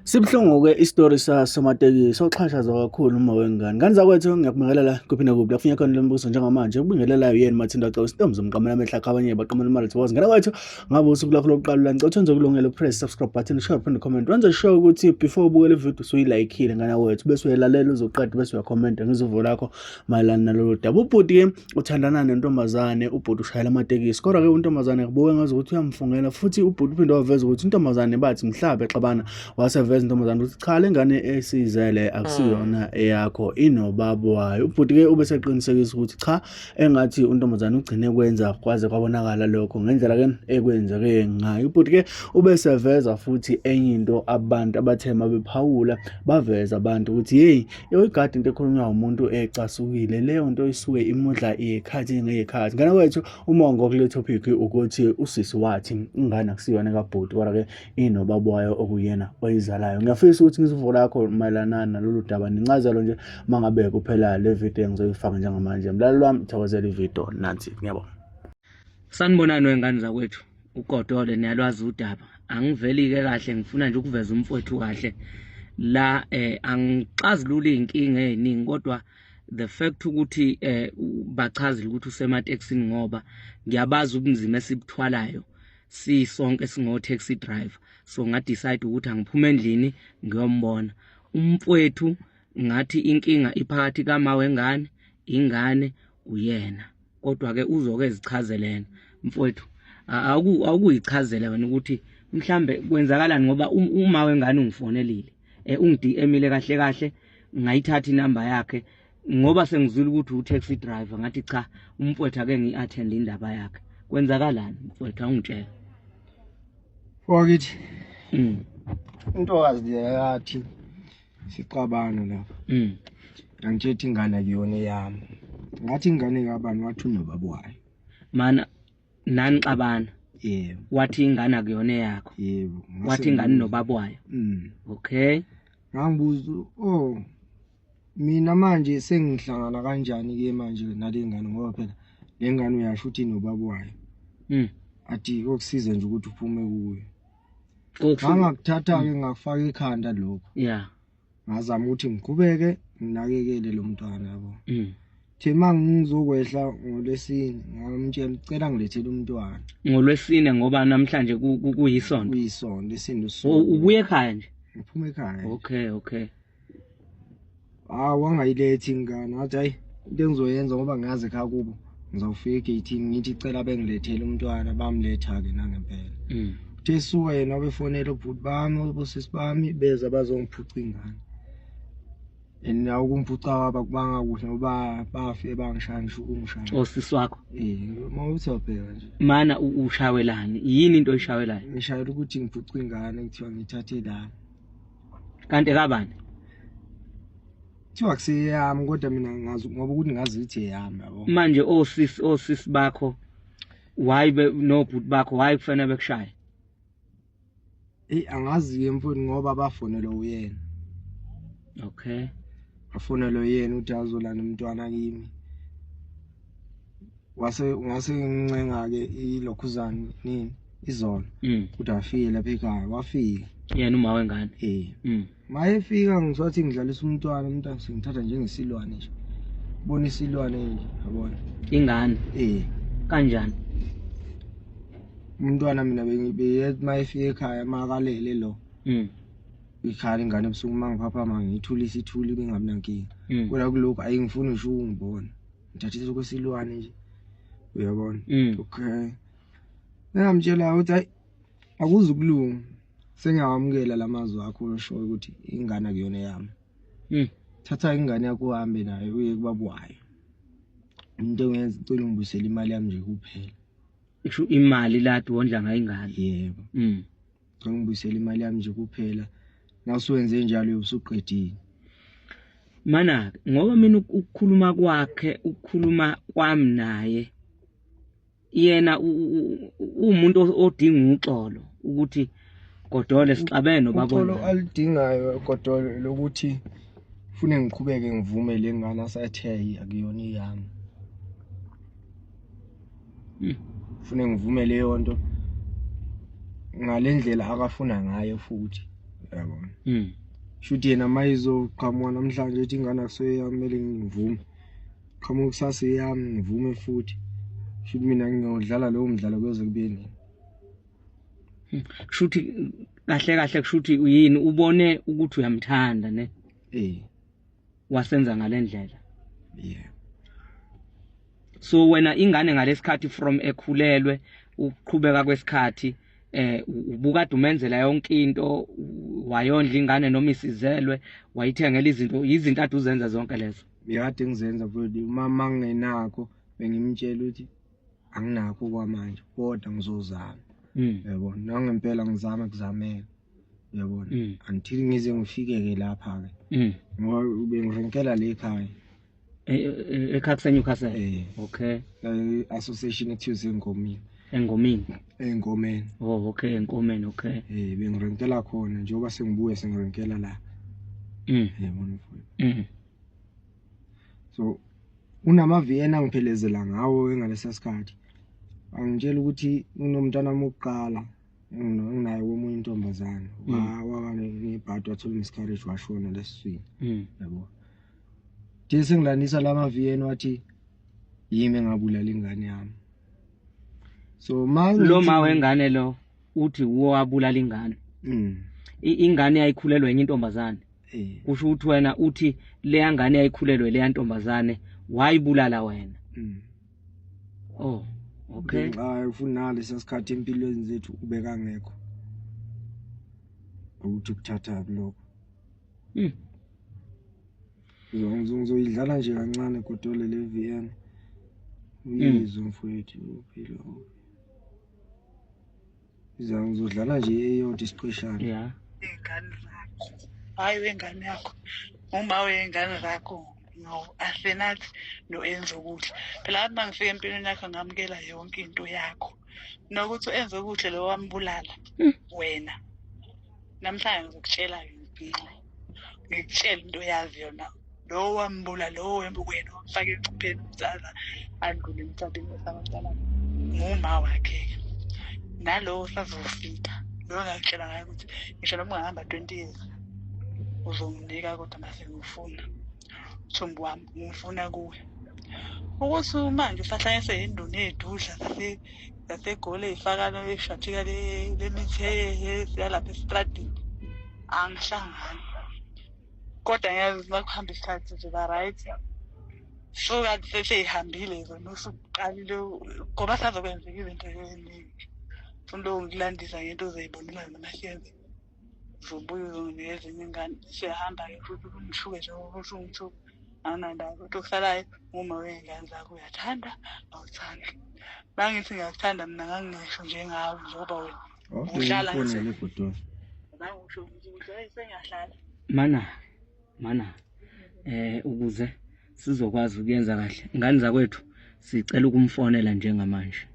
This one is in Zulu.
Sibuhlungu-ke isitori sasomatekisi oxhashazwa kakhulu uma wengane. Ngane zakwethu ngiyakubingelela kuphi nakuphi la kufuneka khona lombuso njengamanje. Ukubingelelayo yena Mathinda Xawu intombi zomqamela amehlo akhe abanye baqamela imali thokoza. Ngane kwethu ngabe usuku lakho lokuqala la ngicela wenze kulungele press subscribe button share phinde comment. Wenze sure ukuthi before ubukele video usuyilikeile ngane kwethu bese uyalalela uzoqeda bese uyakhomenta ngezuvo lakho mayelana nalolu daba. Ubhuti-ke uthandana nentombazane, ubhuti ushayela amatekisi kodwa-ke untombazane kubuke ngazi ukuthi uyamfungela futhi ubhuti uphinde waveza ukuthi intombazane bathi mhla bexabana waseveza intombazane ukuthi cha le ngane esiyizele akusiyona eyakho inobaba wayo. Ubhuti-ke ube seqinisekisa ukuthi cha engathi untombazane ugcine kwenza kwaze kwabonakala lokho ngendlela-ke ekwenzeke ngayo. Ubhuti-ke ube seveza futhi enye into abantu abathe mabephawula baveza abantu ukuthi yeyi Uyigada into ekhulunywa umuntu ecasukile leyo nto isuke imudla iy'khathi ngey'khathi. Ngane kwethu umongo kule topic ukuthi usisi wathi ingane akusiyona ekabhuti kodwa-ke inobaba wayo okuyena oyizalayo. Ngiyafisa ukuthi ngizwe uvo lakho mayelana nalolu daba nencazelo nje uma ngabe kuphela le video engizoyifaka njengamanje. Mlaleli wami thokozela ividiyo nansi ngiyabonga. Sanibonani wengane zakwethu. Ugodole niyalwazi udaba. Angiveli-ke kahle ngifuna nje ukuveza umfowethu kahle la angixazululi iy'nkinga ey'ningi kodwa the fact ukuthi bachazile ukuthi usematekisini ngoba ngiyabazi ubunzima esibuthwalayo sisonke singo-taxi driver, so nga-decide ukuthi angiphume endlini ngiyombona umfowethu. Ngathi inkinga iphakathi kama wengane, ingane uyena. Kodwa ke uzoke ezichazele yena mfowethu, awukuyichazela wena ukuthi mhlambe kwenzakalani ngoba uma wengane ungifonelile ungi-DM-ile kahle kahle, ngayithatha inamba yakhe ngoba sengizwile ukuthi u-taxi driver, ngathi cha umfowethu ake ngiyi-attend indaba yakhe. Kwenzakalani mfowethu, awungitshela. Wakithi intokazi leyathi sixabana lapha. Angitshela ukuthi ingane akuyona eyami. Ngathi ingane kabani, wathi unobaba wayo. Mana nanixabana? Yebo. Wathi ingane akuyona eyakho? Yebo. Wathi ingane nobaba wayo? Okay. Ngangibuza, oh mina manje sengihlangana kanjani ke manje nale ngane, ngoba phela le ngane uyasho ukuthi inobaba wayo. Athi kokusiza nje ukuthi uphume kuyo. Ngangakuthatha-ke ngakufaka ekhanda lokho. Ngazama ukuthi ngiqhubeke nginakekele lo mntwana yabo. Thi uma ngizokwehla ngoLwesine ngamtshela cela ngilethele umntwana. NgoLwesine ngoba namhlanje kuyisonto. Kuyisonto, lesine usuku. Ubuye ekhaya nje? Ngiphuma ekhaya. Okay, okay. Hawu wangayilethi ingane, ngathi hayi into engizoyenza ngoba ngiyazi ekhaya kubo ngizawufika egeyithini ngithi cela bengilethele umntwana, bamletha-ke nangempela. Uthe esuka yena wabefonela obhuti bami obosisi bami beza bazongiphuca ingane. And nawo ukumphuca kwabo akubanga kuhle ngoba bafike bangishaya ngisho ukungishaya. Osisi wakho? Uma uthi wabheka nje. Mana ushawelani? Yini into oyishawelayo? Ngishayela ukuthi ngiphuce ingane kuthiwa ngiyithathe la. Kanti kabani? Kuthiwa kuseyami kodwa mina ngazi ngoba ukuthi ngazi ukuthi eyami yabo. Manje osisi bakho why nobhuti bakho why kufanele bekushaye? Eyi angazi-ke mfowethu ngoba bafonelwa uyena. Okay. Bafonelwa uyena ukuthi azolanda umntwana kimi. Wase ngase ngincenga-ke ilokhuzane nini izolo ukuthi afike lapha ekhaya, wafika. Yena uma wengane. Mayefika ngisathi ngidlalisa umntwana, umntwana sengithatha njengesilwane nje. Bona isilwane nje, yabona. Ingane. Kanjani? Umntwana mina bengibeyethi mayefika ekhaya makalele lo. Ikhala ingane ebusuku uma ngiphaphama ngiyithulisa ithuli bengabi nankinga. Kodwa kulokhu ayingifuni ngisho ukungibona. Ngithathisa okwesilwane nje. Uyabona? Okay. Ngamtshela ukuthi hayi akuzukulunga. Sengiyawamukela lamazwi akho osho ukuthi ingane akuyona eyami. Thatha ingane yakho uhambe nayo uye kubaba wayo. Into engenza ucela ungibuyisele imali yami nje kuphela. Isho imali lati wondla ngayo ingane. Yebo. Ngicela ungibuyisele imali yami nje kuphela. Nawusuwenze njalo usuqedile. Mana ngoba mina ukukhuluma kwakhe, ukukhuluma kwami naye yena umuntu odinga uxolo ukuthi Godole sixabene nobaba. Uxolo aludingayo Godole lokuthi ufune ngiqhubeke ngivume le ngane asathe akuyona eyami. Ufune ngivume leyo nto ngalendlela akafuna ngayo futhi. Yabona. Shuthi yena mayizoqhamuka namhlanje ethi ingane akusoyami kumele ngivume. Qhamuka kusasa eyami ngivume futhi. Shuthi mina ngiyodlala lowo mdlalo kuyoze kube nini. Kushuthi kahle kahle kushuthi yini ubone ukuthi uyamthanda ne? Eh. Wasenza ngalendlela. Yeah. So wena ingane ngalesikhathi from ekhulelwe ukuqhubeka kwesikhathi ubukade umenzela yonke into, wayondla ingane noma isizelwe, wayithengela izinto, izinto ade uzenza zonke lezo. Bekade ngizenza futhi uma mangingenakho bengimtshela ukuthi anginakho kwamanje kodwa ngizozama. Yabona, nangempela ngizama kuzameka. Yabona, until ngize ngifike-ke lapha-ke. Ngoba bengirenkela le ekhaya. Ekhaya kuseNewcastle. Okay. Association ekuthiwa Engomeni. Engomeni. Engomeni. Oh, okay, Engomeni, okay. Bengirenkela khona njengoba sengibuye sengirenkela la. Yabona mfowethu. So unama VN angiphelezela ngawo engalesa sikhathi. Angitshela ukuthi unomntana wokuqala nginaye komunye intombazane. Waba nebhadi wathola miscarriage washona lesiswini. Yabo. Nje sengilandisa lama VN wathi yimi engabulala ingane yami. So lo ma wengane lo uthi wabulala ingane. Ingane yayikhulelwe enye intombazane. Kusho ukuthi wena uthi leya ngane yayikhulelwe leya ntombazane wayibulala wena. Oh, okay. Hayi ufuna lesa sikhathi empilweni zethu ubeka ngekho. Ukuthi ukuthatha lokho. Ngizoyidlala nje kancane kodwa le VN. Uyizwe mfowethu uphila. Ngizodlala nje eyodwa isiqeshana. Yeah. Ingane zakho. Hayi wengane yakho. Uma wengane zakho no Asenathi no Enzokuhle. Phela athi mangifika empilweni yakho ngamukela yonke into yakho. Nokuthi uEnzokuhle lo wambulala wena. Namhlanje ngizokutshela ngibhinqa. Ngikutshela into oyazi yona. Lo wambula lo wena wamfaka engcupheni umzala andlule emhlabeni osabantwana. Nguma wakhe. Nalo usazofika. Lo ngakutshela ngaye ukuthi ngisho noma ungahamba 20 years uzonginika kodwa mase ngifuna. Thumbu wami ngifuna kuwe. Ukuthi manje usahlanyise induna edudla zaseGoli ifaka leshathika lemithi yalapha estradini. Angihlangani. Kodwa ngiyazi makuhamba isikhathi nje right. Suka seseyihambile zona usuqalile ngoba sazokwenzeka izinto eziningi. Ufuna ukulandisa ngento ozoyibonela noma siyenze. Uzobuya uzonginikeza enye ingane. Siyahamba-ke futhi ungithuke nje ukuthi ungithuke. Anginandaba ukuthi okusalayo uma wey'ngane zakho uyathanda awuthandi. Mangithi ngiyakuthanda mina ngangingesho njengawe njengoba wena uhlala nje. Ngangisho ukuthi hayi sengiyahlala. Mana ukuze sizokwazi ukuyenza kahle. Ingane zakwethu sicela ukumfonela njengamanje.